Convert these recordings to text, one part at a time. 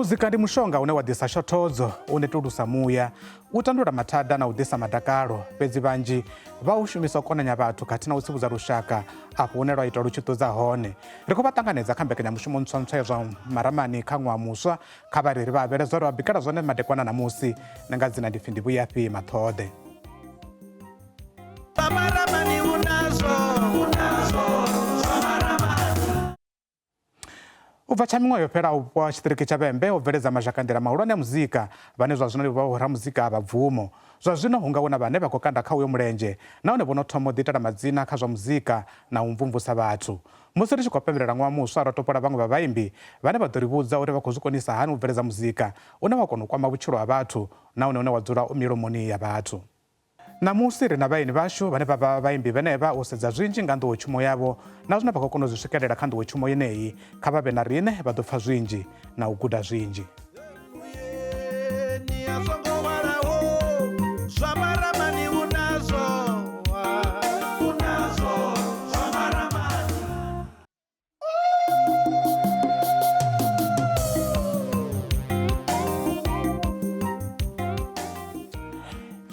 Muzika ndi mushonga une wa ḓisa shothodzo, u netulusa muya, u tandula mathada na u ḓisa madakalo. Fhedzi vhanzhi vha u shumisa u konanya vhathu khathihi na u tsivhudza lushaka afho hune lwa itwa lu tshi ṱudza hone. Ri khou vha ṱanganedza kha mbekanyamushumo ntswa-ntswa ya zwa maramani kha ṅwaha muswa. Kha vha ri ri vha avhele zwa ri vha bikela zwone madekwana ṋamusi. Nṋe nga dzina ndi pfi ndi Vhuyafhi Maṱhoḓe. U bva tsha miṅwaha yo fhelaho vhupo ha tshiṱiriki tsha Vhembe ho bveledza mazhakanḓila mahulwane a muzika vhane zwa zwino ndi vho ramuzika vha bvumo. Zwa zwino hu nga hu na vhane vha khou kanda kha uyo mulenzhe nahone vho no thoma u ḓiitela madzina kha zwa muzika na u mvumvusa vhathu. Musi ri tshi khou pembelela ṅwaha muswa ro topola vhaṅwe vha vhaimbi vhane vha ḓo ri vhudza uri vha khou zwi konisa hani u bveledza muzika une wa kona u kwama vhutshilo ha vhathu nahone une wa dzula u milomoni ya vhathu. Ṋamusi ri na vhaeni vhashu vhane vha vha vhaimbi vhenevha u sedza zwinzhi nga nḓowetshumo yavho na zwine vha khou kona u zwi swikelela kha nḓowetshumo yeneyi. Kha vha vhe na riṋe vha ḓo pfa zwinzhi na u guda zwinzhi.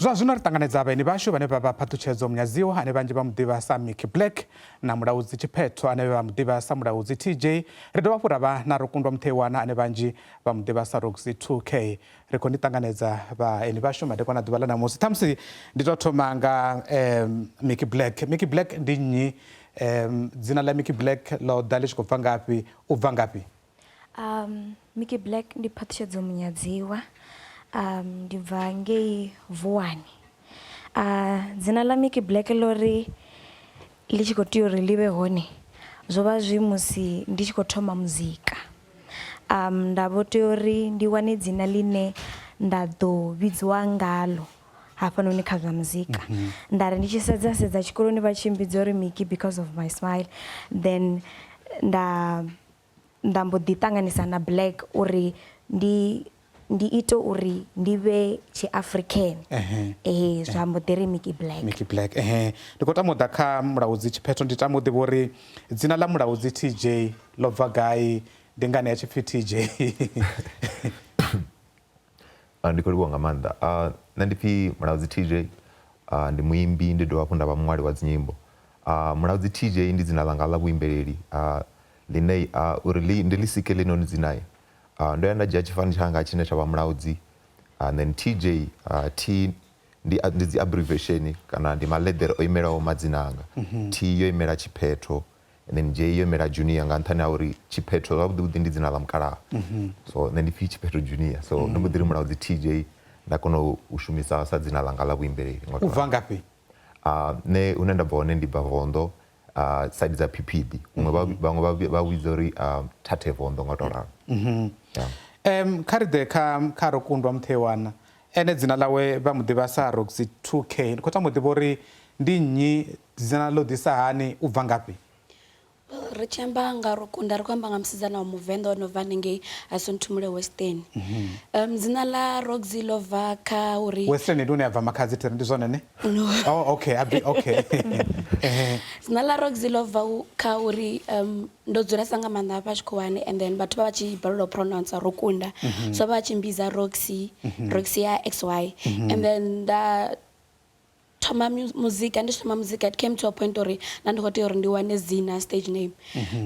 Zwa zwino ri ṱanganedza vhaeni vhashu vhane vha vha Phaṱhutshedzo Munyadziwa ane vhanzhi vha mu ḓivha sa Mickey Black na Mulaudzi Tshiphetho ane vha mu ḓivha sa Mulaudzi TJ. Ri dovha hafhu ra vha na Rokundwa Mutheiwana ane vhanzhi vha mu ḓivha sa Roxy 2K. Ri khou ni ṱanganedza vhaeni vhashu madekwana ḓuvha ḽa ṋamusi. Ṱhamusi ndi tou thoma nga Mickey Black. Mickey Black ndi nnyi? Dzina ḽa Mickey Black ḽo ḓa ḽi tshi khou bva ngafhi? U bva ngafhi? Mickey Black ndi Phaṱhutshedzo Munyadziwa, ndi bva ngei Vuwani. Dzina ḽa Mickey Black ḽo ri ḽi tshi khou tea uri ḽi vhe hone zwo vha zwi musi ndi tshi khou thoma muzika. Nda vho tea uri ndi wane dzina ḽine nda ḓo vhidziwa ngalo hafhanoni kha zwa muzika. Nda ri ndi tshi sedza sedza tshikoloni vha tshi mmbidza uri Mickey because of my smile then nda nda mbo ḓi ṱanganisa na black uri ndi ndi ite uri ndi vhe tshi African. Ee zwa mbo ḓi ri Mickey Black. Mickey Black ehe. Ndi khou tama u ḓa kha Mulaudzi Tshiphetho ndi tama u ḓivha uri dzina ḽa Mulaudzi TJ ḽo bva gai ndi ngani a tshi pfi TJ? Ndi khou livhuwa nga maanḓa. Nṋe ndi pfi Mulaudzi TJ, ndi muimbi ndi dovha hafhu nda vha muṅwali wa dzinyimbo. Mulaudzi TJ ndi dzina ḽanga ḽa vhuimbeleli ḽine uri ḽi ndi ḽi sike ḽinoni dzina ndo ya nda dzhia tshifani tshanga tshine tsha vha Mulaudzi and then TJ T ndi ndi dzi abbreviation kana ndi maḽeḓere o imelaho madzina anga. T yo imela Tshiphetho and then J yo imela Junior nga nṱhani ha uri Tshiphetho zwavhuḓi vhuḓi ndi dzina ḽa mukalaha. So nṋe ndi pfi Tshiphetho Junior so ndo mbo ḓi ri Mulaudzi TJ nda kona u shumisa sa dzina ḽanga ḽa vhuimbeleli. U bva ngafhi? Nṋe hune nda bva hone ndi bva Vondo side dza Phiphidi huṅwe vha vhaṅwe vha vha vhidza uri Thathe Vondo nga u tou ralo. Yeah. Kha ri ḓe kha kha Rokundwa Mutheiwana ene dzina ḽawe vha mu ḓivha sa Roxy 2K ndi khou tama u ḓivha uri ndi nnyi dzina ḽo ḓisa hani u bva ngafhi? Ri tshi amba nga Rokunda ri khou amba nga musidzana wa Muvenḓa o no bva hanengei Hasinthumule Western. Dzina ḽa Roxy ḽo bva kha uri Western ndi hune ya bva Makhadzi thiri ndi zwone ne? No. Oh okay, a okay. Dzina ḽa Roxy ḽo bva kha uri ndo dzulesa nga maanḓa hafha tshikhuwani and then vhathu vha vha tshi balelwa u pronouncer Rokunda. So vha tshi mmbidza Roxy, Roxy ya XY and then nda thoma muzika ndi tshi thoma muzika it came to a point uri nda ndi khou tea uri ndi wane dzina stage name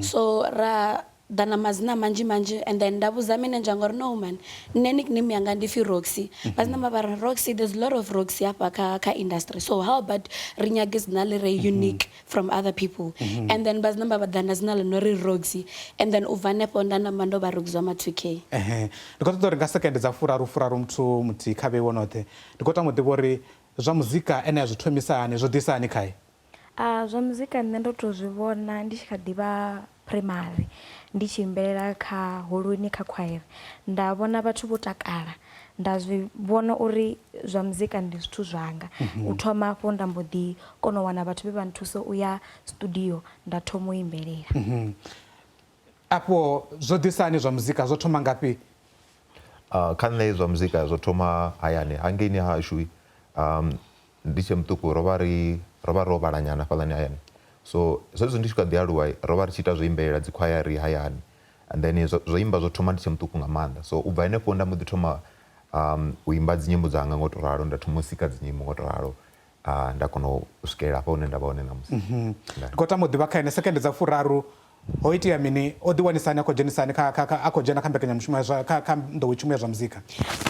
so ra ḓa na madzina manzhi manzhi and then nda vhudza manager ngori no man nṋe nickname yanga ndi pfi Roxy vha dzi namba vha ri Roxy there's a lot of Roxy hafha kha kha industry so how about ri nyage dzina ḽi re unique from other people and then vha dzi namba vha ḓa na dzina ḽi no ri Roxy and then u bva hanefho nda namba ndo vha Roxy wa ma 2K. Ehe ndi khou ṱoḓa uri nga sekende dza furaru furaru muthu muthihi kha vheiwe noṱhe ndi khou tama u ḓivha uri Zwa muzika ene a zwi thomisa hani, zwo ḓisa hani khae? Zwa muzika nṋe ndo tou zwi vhona ndi tshi kha ḓi vha primary ndi tshi imbelela kha holoni kha khwaere nda vhona vhathu vho takala nda zwi vhona uri zwa muzika ndi zwithu zwanga. U thoma hafho nda mbo ḓi kona u wana vhathu vhe vha nthusa u ya studio nda thoma u imbelela. Afho zwo ḓisa hani zwa muzika, zwo thoma ngafhi? Kha nṋe zwa muzika zwo thoma hayani hangeini hashu ndi tshe muṱuku ro vha ri ro vha ro vhala nyana hafhaḽani hayani so zwezwo ndi tshi kha ḓi aluwa ro vha ri tshi ita zwo imbelela dzi khwayari hayani. And then zwo imba zwo thoma ndi tshe muṱuku nga maanḓa, so u bva henefho nda mbo ḓi thoma u imba dzinyimbo dzanga ngo to ralo, nda thoma u sika dzinyimbo ngo to ralo, nda kona u swikelela hafha hune nda vha hone ṋamusi. Ndi khou tama u ḓivha kha ene sekende dza 30 ho itea mini, o ḓiwanisani a khou dzhenisani kha kha a khou dzhena kha mbekanyamushumo ya zwa kha kha nḓowetshumo ya zwa muzika?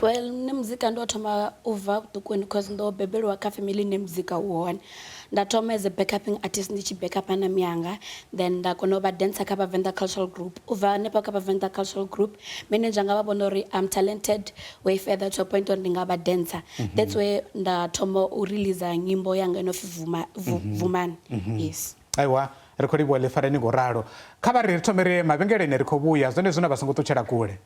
Well, nṋe muzika ndo thoma u bva vhuṱukuni cause ndo bebelwa kha family ine muzika u hone. Nda thoma as a backuping artist ndi tshi backupa na miyanga, then nda kona u vha dancer kha Vhavenḓa Cultural Group. U bva hanefha kha Vhavenḓa Cultural Group, manager nga vha vhona uri I'm talented way further to a point uri ndi nga vha dancer. That's where nda thoma u release nyimbo yanga ino pfi Vuma, Vumani. Yes. Aiwa, ri khou livhuwa, ḽi fareni ngo ralo. Kha vha ri thome ri mavhengeleni, ri khou vhuya zwone zwino, vha songo ṱutshela kule.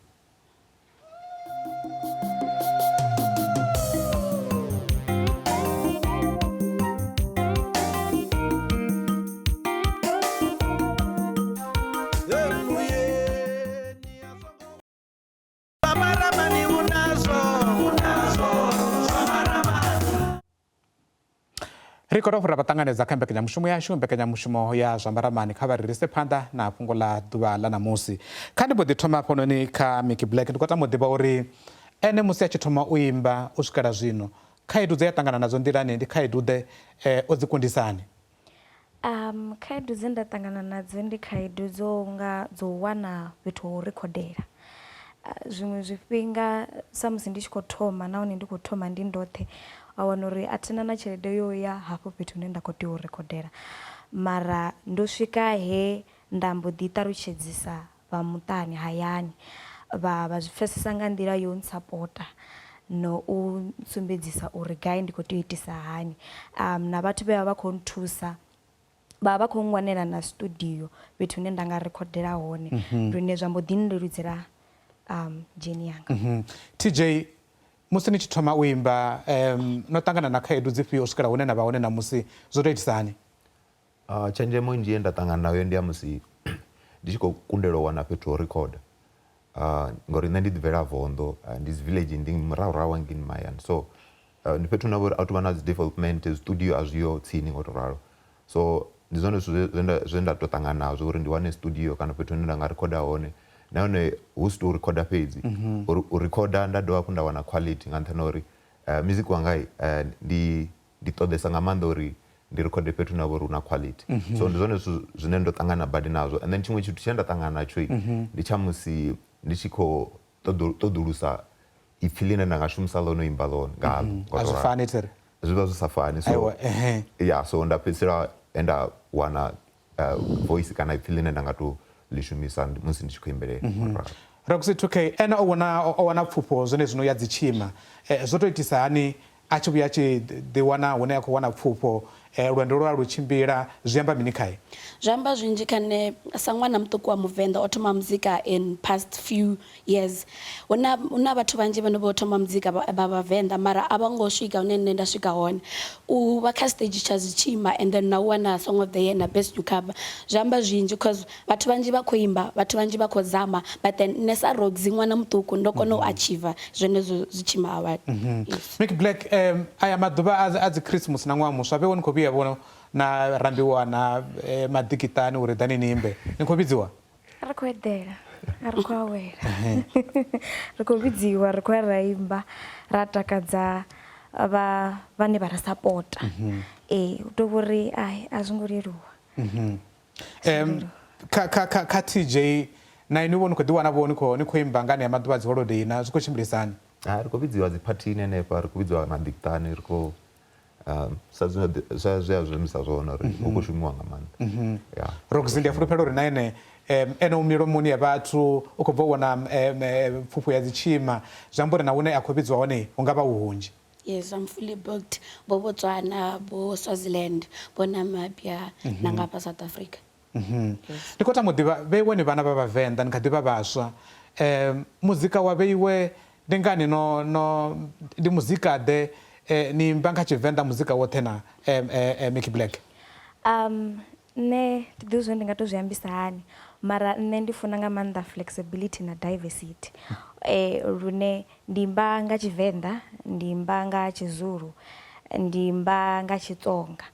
Ri khou tou ra vha ṱanganedza kha mbekanyamushumo yashu, mbekanyamushumo ya zwa maramani. Kha vha ri rise phanḓa na fhungo ḽa ḓuvha ḽa ṋamusi. Kha ndi mbo ḓi thoma hafhanoni kha Micky Black. Ndi khou tama u ḓivha uri ene musi a tshi thoma u imba u swikela zwino, khaedu dze a ṱangana nadzo nḓilani ndi khaedu ḓe, o dzi kundisani? Khaedu dze nda ṱangana nadzo ndi khaedu dzo nga dzo u wana fhethu ho u rikhodela. Zwiṅwe zwifhinga sa musi ndi tshi khou thoma nahone ndi khou thoma ndi ndoṱhe, wa wana uri a thina na tshelede yo ya hafho fhethu hune nda khou tea u rikhodela, mara ndo swika he nda mbo ḓi ṱalutshedzisa vha muṱani hayani, vha zwi pfesesa nga nḓila yo ntsapota no u sumbedzisa uri gai ndi khou tea u itisa hani. Na vhathu vhe vha vha khou nthusa vha vha khou nngwanela na studio fhethu hune nda nga rikhodela hone, lune zwa mbo ḓi nleludzela journey yanga. TJ, musi ni tshi thoma u imba no ṱangana na khaedu dzifhio u swikela hune na vha hone ṋamusi, zwo tou itisa hani? Tshenzhemo nnzhi ye nda ṱangana nayo ndi ya musi ndi tshi khou kundelwa u wana fhethu ho rikhoda, ngori nṋe ndi ḓi bvela Venḓa, ndi dzi village, ndi murahurahu hangeini mahayani, so ndi fhethu hune ha vha uri a hu tuvha na dzi development, studio a zwiho tsini ngo to ralo. So ndi zwone zwithu zwe nda to ṱangana nazwo uri ndi wane studio kana fhethu hune nda nga rikhoda hone, nahone hu si to rikhoda fhedzi, uri u rikhoda nda dovha hafhu nda wana quality, nga nṱhani ha uri music wanga ndi ndi ṱoḓesa nga maanḓa uri ndi rikhode fhethu hune ha vha uri hu na quality. So ndi zwone zwithu zwine ndo ṱangana badi nazwo. And then tshiṅwe tshithu tshine nda ṱangana natsho ndi tsha musi ndi tshi khou ṱoḓulusa ipfhi ḽine nda nga shumisa ḽone u imba ḽone ngaḽo. A zwi fani thiri? Zwi vha zwi sa fani, so ya, so nda fhedzisela he nda wana voice kana ipfhi ḽine nda nga to ḽi shumisa musi ndi tshi khou imbelela. Roxy 2K ene o wana o wana pfufho zwone zwino ya dzitshima, zwo to itisa hani a tshi vhuya a tshi ḓi wana hune a khou wana pfufho, lwendo lwe a lu tshimbila zwi amba mini khae? Zwi amba zwinzhi kha nṋe sa ṅwana muṱuku wa muvenḓa o thoma muzika in past few years. Huna huna vhathu vhanzhi vhane vho thoma muzika vha vhavenḓa mara a vho ngo swika hune nṋe nda swika hone. U vha kha stage tsha zwitshima and then na u wana song of the year na best new cover zwi amba zwinzhi cause vhathu vhanzhi vha khou imba, vhathu vhanzhi vha khou zama, but then nṋe sa Roxy ṅwana muṱuku ndo kona u achiever zwenezwo zwitshima award. Yes. Micky Black, aya maḓuvha a dzi Christmas na ṅwaha muswa vheiwe ni khou vhuya vho na rambiwa na maḓikiṱani uri ḓani ni imbe, ni khou vhidziwa? Ri khou eḓela, a ri khou awela. Ri khou vhidziwa, ri khou ya ra imba, ra takadza vha vhane vha ri sapota. Ee, hu tou vhori ai a zwo ngo leluwa. Kha kha kha kha TJ na inwi vho ni khou ḓi wana vho ni khou ni khou imba nga anea maḓuvha a dzi holodei na zwi khou tshimbilisa hani? Ri khou vhidziwa dzi phathini hanefha, ri khou vhidziwa maḓikiṱani, ri khou sa zwe sa zwe a zwi ambisa zwone uri hu khou shumiwa nga maanḓa. Ya. Roxy ndi a fulufhela uri na ene ene u milomoni ya vhathu u khou bva u wana pfufho ya dzitshima, zwi amba uri na hune a khou vhidziwa hone hu nga vha hu hunzhi. Yes, I'm fully booked. Bo Botswana, bo Swaziland, bo Namibia, na ngafha South Africa. Yes. Ndi khou tama u ḓivha vheiwe ni vhana vha vhavenḓa, ni kha ḓivha vhaswa, muzika wa vheiwe ndi ngani no no ndi muzika ḓe, ni imba nga tshivenḓa muzika woṱhe na Micky Black? Nṋe thi ḓivhi zwori ndi nga to zwi ambisa hani mara nṋe ndi funa nga maanḓa flexibility na diversity, lune ndi imba nga tshivenḓa, ndi imba nga tshizulu, ndi imba nga tshitsonga.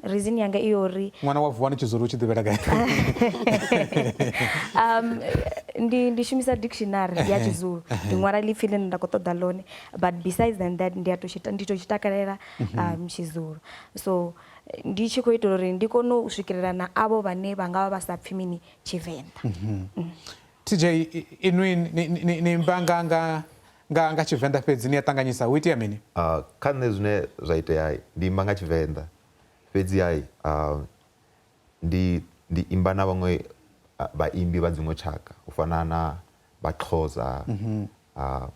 Reason yanga i uri Ṅwana wa Vuwani Tshizulu u tshi ḓivhela gai? Ndi shumisa dictionary ya Tshizulu, ndi ṅwala ḽipfi ḽine nda khou ṱoḓa ḽone, but besides than that ndi a to ndi to tshi takalela Tshizulu. So ndi tshi khou itela uri ndi kone u swikelela na avho vhane vha nga vha vha sa pfhi mini Tshivenḓa. TJ, inwi ni imba nga Tshivenḓa fhedzi, ni a ṱanganyisa, hu itea mini? Kha nṋe zwine zwa itea ndi imba nga Tshivenḓa fhedzi hai, ndi imba na vhaṅwe vhaimbi vha dziṅwe tshaka u fana na vha Xhosa,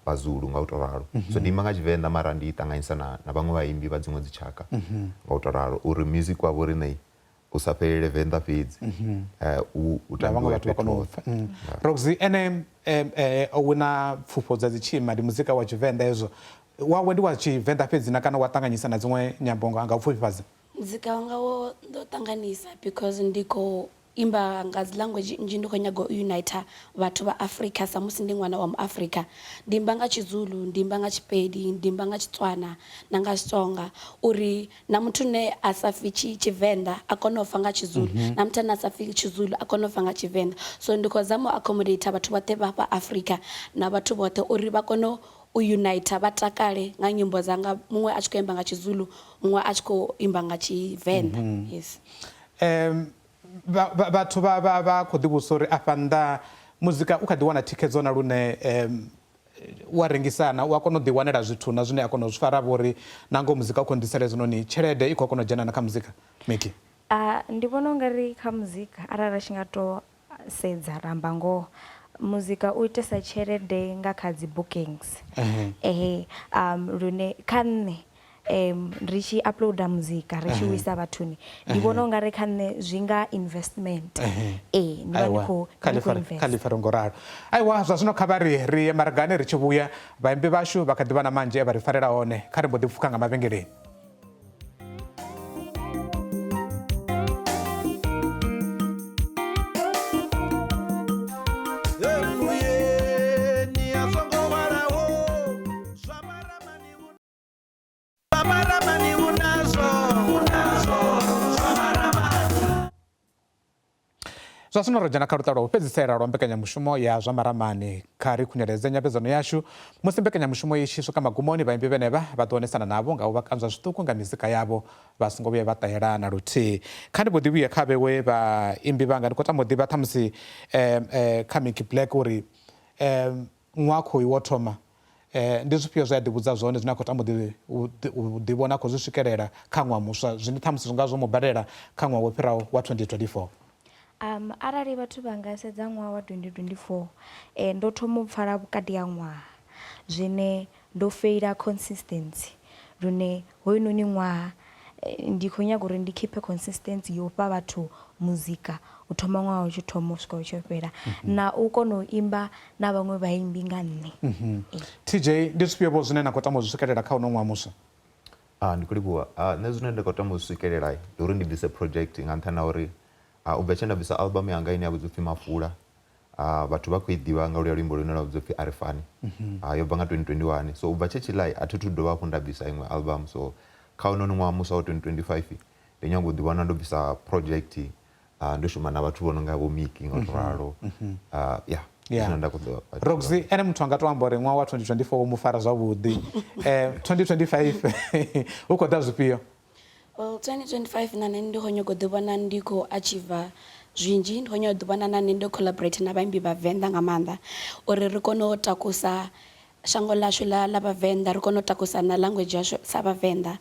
vha Zulu nga u to ralo. So ndi imba nga Tshivenḓa mara ndi ṱanganyisa na vhaṅwe vhaimbi vha dziṅwe dzitshaka nga u to ralo uri music wa vho riṋe u sa fhelele Venḓa fhedzi, u na vhaṅwe tambiwe vhathu vha fhethu kone u hoṱhe. pfa. Roxy ene o wina pfufho dza dzitshima, ndi muzika wa Tshivenḓa hezwo. Wawe ndi wa Tshivenḓa fhedzi na kana wa ṱanganyisa na dziṅwe nyambo nga u pfufhifhadza? Muzika wanga wo ndo ṱanganisa because ndi khou imba nga dzi language nnzhi, ndi khou nyaga u unite vhathu vha Afrika sa musi ndi ṅwana wa muAfrika. Ndi imba nga Tshizulu, ndi imba nga Tshipedi, ndi imba nga Tshitswana na nga Xitsonga uri na muthu ane a sa pfi Tshivenḓa a kone u pfa nga Tshizulu, na muthu ane a sa pfi Tshizulu a kone u pfa nga Tshivenḓa. So ndi khou zama u accommodate vhathu vhoṱhe vha fha Afrika na vhathu vhoṱhe uri vha kone u unite vha takale nga nyimbo dzanga, muṅwe a tshi khou imba nga Tshizulu, muṅwe a tshi khou imba nga Tshivenḓa. Yes. Vhathu vha khou ḓivhudzisa uri afha nnḓa muzika u kha ḓi wana thikhedzo na lune u a rengisana, u a kona u ḓiwanela zwithu na zwine a kona u zwi fara, vho uri na ngoho muzika u khou nḓisela hezwinoni, tshelede i khou kona u dzhena na kha muzika? Micky. Ndi vhona u nga ri kha muzika arali ri tshi nga to sedza ra amba ngoho, muzika u itesa tshelede nga kha dzi bookings. Ehe, lune kha nṋe ri tshi uploader muzika ri tshi u isa vhathuni, ndi vhona u nga ri kha nṋe zwi nga investment. Ee, ndi vha ndi khou ndi khou invest. Kha ḽi fare ngo ralo. Aiwa, zwa zwino kha vha ri ri ye maragani, ri tshi vhuya vhaimbi vhashu vha kha ḓi vha na manzhi e vha ri farela hone. Kha ri mbo ḓi pfukha nga mavhengeleni. Zwa zwino ro dzhena kha luṱa lwa u fhedzisela lwa mbekanyamushumo ya zwa maramani. Kha ri khunyeledze nyambedzano yashu. Musi mbekanyamushumo i tshi swika magumoni, vhaimbi vhenevha vha ḓo onesana navho nga u vha kanzwa zwiṱuku nga mizika yavho vha songo vhuya vha ṱahela na luthihi. Kha ndi mbo ḓi vhuye kha vhewe vhaimbi vhanga, ndi khou tama u ḓivha ṱhamusi kha Micky Black uri ṅwaha khoyu wo thoma ndi zwifhio zwe a ḓivhudza zwone zwine a khou tama u ḓivhona a khou zwi swikelela kha ṅwaha muswa, zwine ṱhamusi zwi nga zwo mu balela kha ṅwaha wo fhiraho wa 2024? Arali vhathu vha nga sedza ṅwaha wa 2024, ndo thoma u pfala vhukati ha ṅwaha, zwine ndo feila consistency lune hoyunoni ṅwaha ndi khou nyaga uri ndi khiphe consistency yo fha vhathu muzika u thoma ṅwaha u tshi thoma u swika u tshi fhela, na u kona u imba na vhaṅwe vhaimbi nga nṋe. TJ, ndi zwifhio vho zwine na khou tama u zwi swikelela kha uno ṅwaha muswa? Ndi khou livhuwa. Nṋe zwine nda khou tama u zwi swikelela ndi uri ndi bvise project nga nṱhani ha uri u bva tshe nda bvisa album yanga ine ya vhidzwa upfhi Mafula, vhathu vha khou i ḓivha nga luya luimbo lune lwa vhidzwa upfhi Arifani. Yo bva nga 2021, so u bva tshe tshiḽa a thi thu dovha hafhu nda bvisa iṅwe album. So kha hounoni ṅwaha muswa wa 2025 ndi nyago u ḓiwana ndo bvisa project, ndo shuma na vhathu vho no nga vho Micky nga u to ralo. Ya, zwine nda khou ḓo Roxy ene muthu anga to amba uri ṅwaha wa 2024 wo mu fara zwavhuḓi, 2025 hu khou ḓa zwifhio? Well, 2025 na nṋe ndi khou nyaga u ḓivhona ndi khou achieve zwinzhi, ndi khou nyaga u ḓivhona na nṋe ndo collaborate na vhaimbi vha Venḓa nga maanḓa uri ri kone u takusa shango ḽashu ḽa ḽa Vhavenḓa, ri kone u takusa na language yashu sa Vhavenḓa.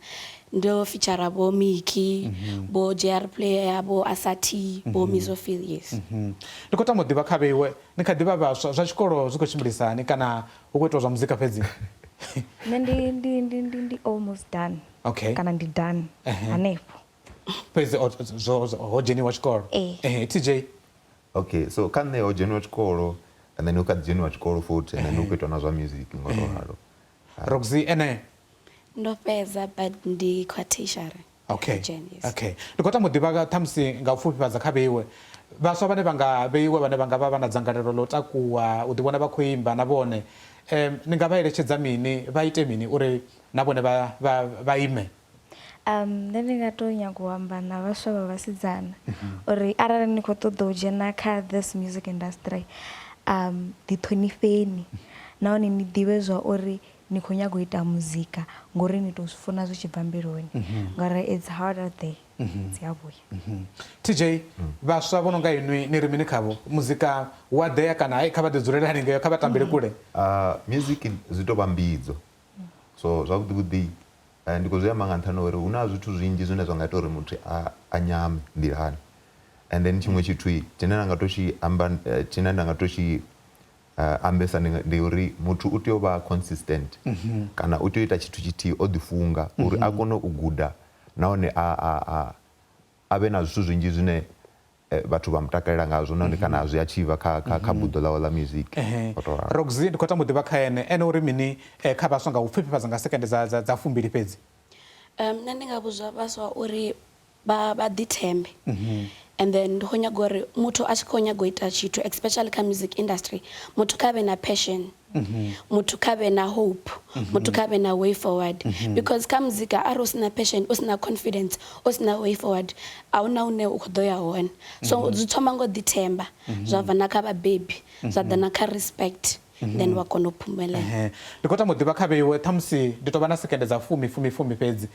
Ndo feature vho Micky, vho JR Player, vho Asati, vho Mizophil, yes. Ndi khou tama u ḓivha kha vheiwe, ni kha ḓivha vhaswa, zwa tshikolo zwi khou tshimbilisa hani kana hu khou itiwa zwa muzika fhedzi? Nṋe ndi ndi ndi ndi ndi almost done. Okay. Kana ndi done hanefho. Fhedzi ho dzheniwa tshikolo? Ee. TJ? Okay, so kha nṋe ho dzheniwa tshikolo and then hu kha ḓi dzheniwa tshikolo futhi and then hu khou itwa na zwa music ngo to ralo. Roxy ene? Ndo fhedza but ndi khou tertiary. Okay. Jen, yes. Okay. Ndi khou tama u ḓivha ṱhamusi nga u pfufhifhadza kha vheiwe vhaswa vhane vha nga vheiwe vhane vha nga vha vha na dzangalelo ḽo takuwa u ḓivhona vha khou imba na vhone, ni nga vha eletshedza mini, vha ite mini uri na vhone vha ime? Nṋe ndi nga to nyaga u amba na vhaswa vha vhasidzana uri arali ni khou ṱoḓa u dzhena kha this music industry ḓi ṱhonifheni nahone ni ḓivhe zwa uri ni khou nyaga u ita muzika ngori ni to zwi funa zwi tshi bva mbiluni ngori it's hard out there dzi a vhuya. TJ vhaswa vho no nga inwi ni ri mini khavho muzika wa ḓea kana hai kha vha ḓi dzulele haningei kha vha tambele kule? Music zwi tou vha mbidzo so zwavhuḓi vhuḓi Ndi khou zwi amba nga nṱhani ha uri hu na zwithu zwinzhi zwine zwa nga ita uri muthu a nyame nḓilani and then tshiṅwe tshithu tshine nda nga to tshi amba tshine nda nga to tshi ambesa ndi uri muthu u tea u vha consistent kana u tea u ita tshithu tshithihi o ḓi funga uri a kone u guda nahone a a vhe na zwithu zwinzhi zwine vhathu vha mu takalela ngazwo nahone kana zwi achiever kha kha kha buḓo ḽawe ḽa music. O tou ralo. Roxy ndi khou tama u ḓivha kha ene, ene uri mini kha vhaswa nga u pfufhifhadza nga sekende dza dza dza fumbili fhedzi. Nṋe ndi nga vhudza vhaswa uri vha vha ḓithembe and then ndi khou nyaga uri muthu a tshi khou nyaga u ita tshithu especially kha music industry muthu kha vhe na passion. Muthu kha vhe na hope muthu kha vhe na way forward because kha muzika arali u si na passion u si na confidence u si na way forward a hu na hune u kho ḓo ya hone so zwi thoma ngo ḓithemba zwa bva na kha vhabebi zwa ḓa na kha respect then wa kona u phumelela. Ndi khou tama u ḓivha kha vheiwe ṱhamusi ndi tou vha na sekende dza fumi fumi fumi fhedzi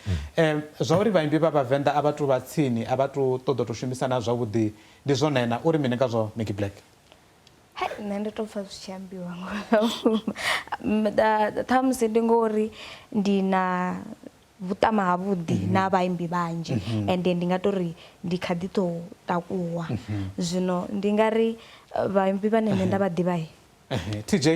zwa uri vhaimbi vha vhavenḓa a vha tu vha tsini a vha tu ṱoḓa u tou shumisana zwavhuḓi ndi zwone na uri mini ngazwo Micky Black? Hai nṋe ndo tou pfha zwi tshi ambiwa ṱhamusi ndi ngori ndi na vhuṱama havhuḓi na vhaimbi vhanzhi ende ndi nga tori ndi kha ḓi tou takuwa zwino ndi nga ri vhaimbi vhane nṋe nda vha ḓivha. TJ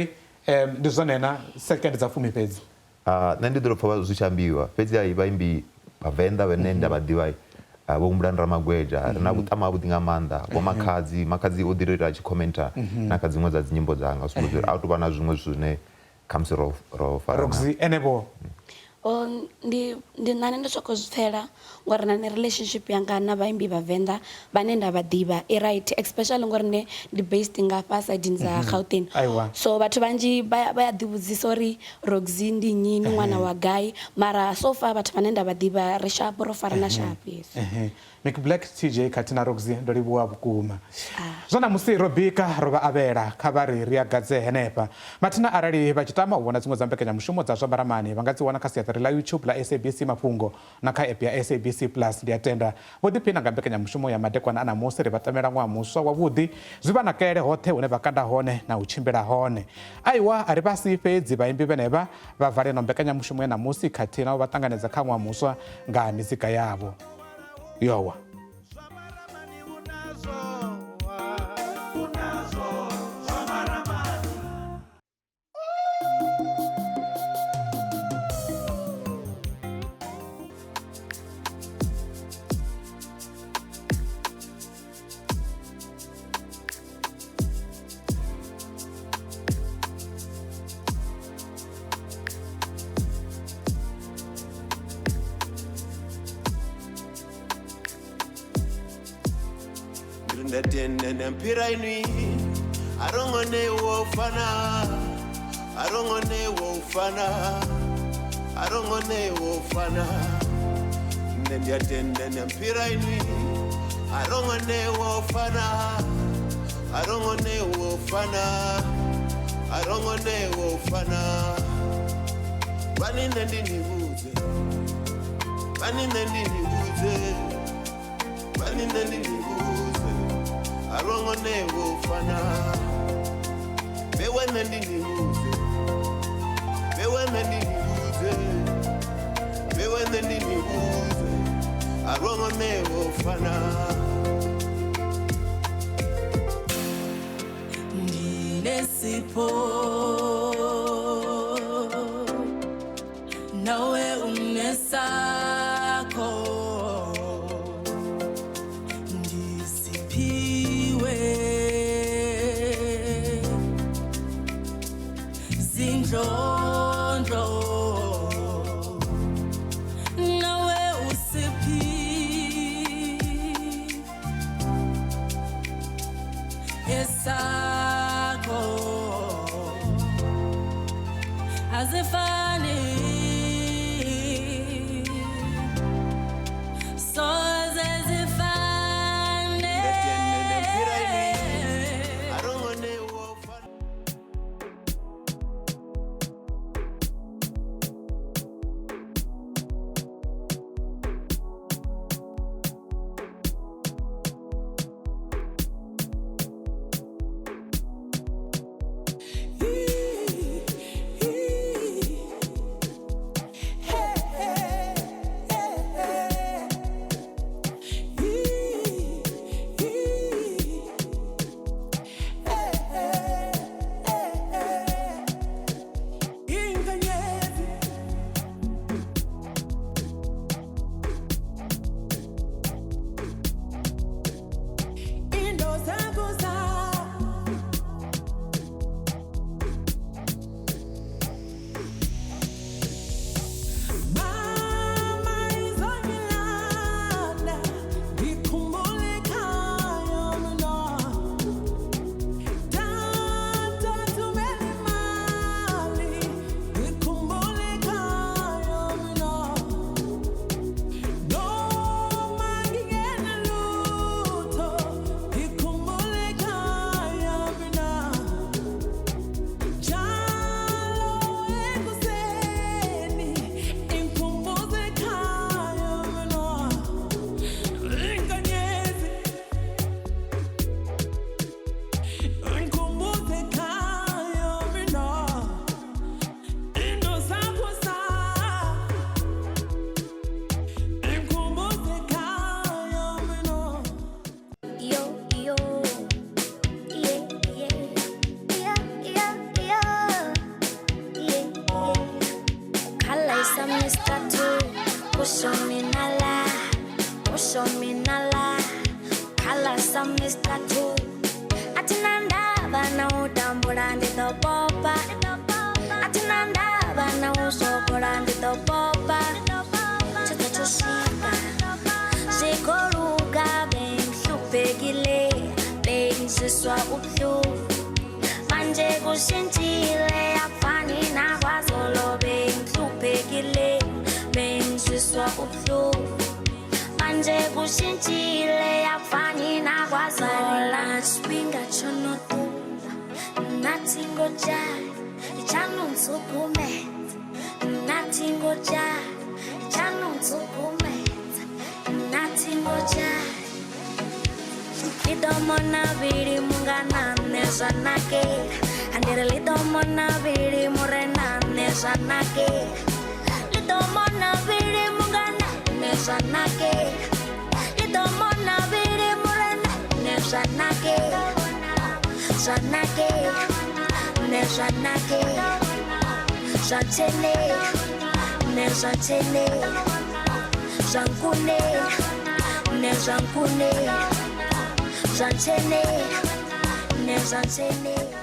ndi zwone na second dza fumi fhedzi. Nṋe ndi ḓo pfha zwi tshi ambiwa fhedzi hai vhaimbi vhavenḓa vhane nda vha ḓivha vho Humbulani Ramagwedzha ri na vhuṱama havhuḓi nga maanḓa vho Makhadzi Makhadzi o ḓi to ita a tshi khomentha na kha dziṅwe dza dzi nyimbo dzanga u sumbedza uri a hu tou vha na zwiṅwe zwithu zwine khamusi ro ro farana. Roxy ene vho. Ndi ndi nṋe ndi soko zwi pfela ngori na nṋe relationship yanga na vhaimbi vha venḓa vhane nda vha ḓivha i right especially ngori nṋe ndi based nga fha saidini dza Gauteng so vhathu vhanzhi vha ya ḓi vhudzisa uri Roxy ndi nnyi ndi ṅwana wa gai mara so far vhathu vhane nda vha ḓivha ri sharp ro farana sharp yes. Micky Black, TJ khathihi na Roxy ndo livhuwa vhukuma. Zwa ṋamusi ro bika ro vha avhela kha vha ri ri a gadze henefha. Mathina arali vha tshi tama u vhona dziṅwe dza mbekanyamushumo dza zwa Maramani vha nga dzi wana kha siaṱari ḽa YouTube ḽa SABC Mafhungo na kha app ya SABC Plus. Ndi a tenda vho ḓiphina nga mbekanyamushumo ya madekwana a ṋamusi. Ri vha tamela ṅwaha muswa wavhuḓi, zwi vha nakele hoṱhe hune vha kanda hone na u tshimbila hone. Aiwa a ri vha sii fhedzi vhaimbi vhenevha vha vale ino mbekanyamushumo ya ṋamusi khathihi na u vha ṱanganedza kha ṅwaha muswa nga mizika yavho. Yowa. Ndatenda inwi arongonewo fana arongonewo fana arongonewo fana ndatenda ndampira inwi arongonewo fana arongonewo fana arongonewo fana vanine ndinivudze vanine ndinivudze vanine ndinivudze arongonewo fana bewene ndinivudze bewene ndinivudze bewene ndinivudze arongonewo fana Ndinesipho nawe unesakho ndisiphiwe zindlondlo nawe usiphi esakho azifani. isicathulo. Athi na ndavha na u tambula ndi ḓo popa. Athi na ndavha na u sogola ndi ḓo popa. Tshedza tsho swika zwi khou luga bengihluphekile bengizwiswa ubuhlungu. Manje kushintshile akufani nakwazolo bengihluphekile bengizwiswa ubuhlungu. Manje kushintshile akufani nakwazola. Tshifhinga tsho no ṱuwa nna thingo dzhaya itshano ntsukumedza nna thingo dzhaya itshano ntsukumedza nna thingo dzhaya. Ḽi ḓo mona vhili mungana nṋe zwa nakela andiri ḽi ḓo mona vhili murena nṋe zwa nakela ḽi ḓo mona vhili mungana nṋe zwa nakela ḽi ḓo mona vhili murena nṋe zwa nakela zwa nakela nṋe zwa nakela zwa tshenela nṋe zwa tshenela zwa nkunela nṋe zwa nkunela zwa ntshenela nṋe zwa ntshenela.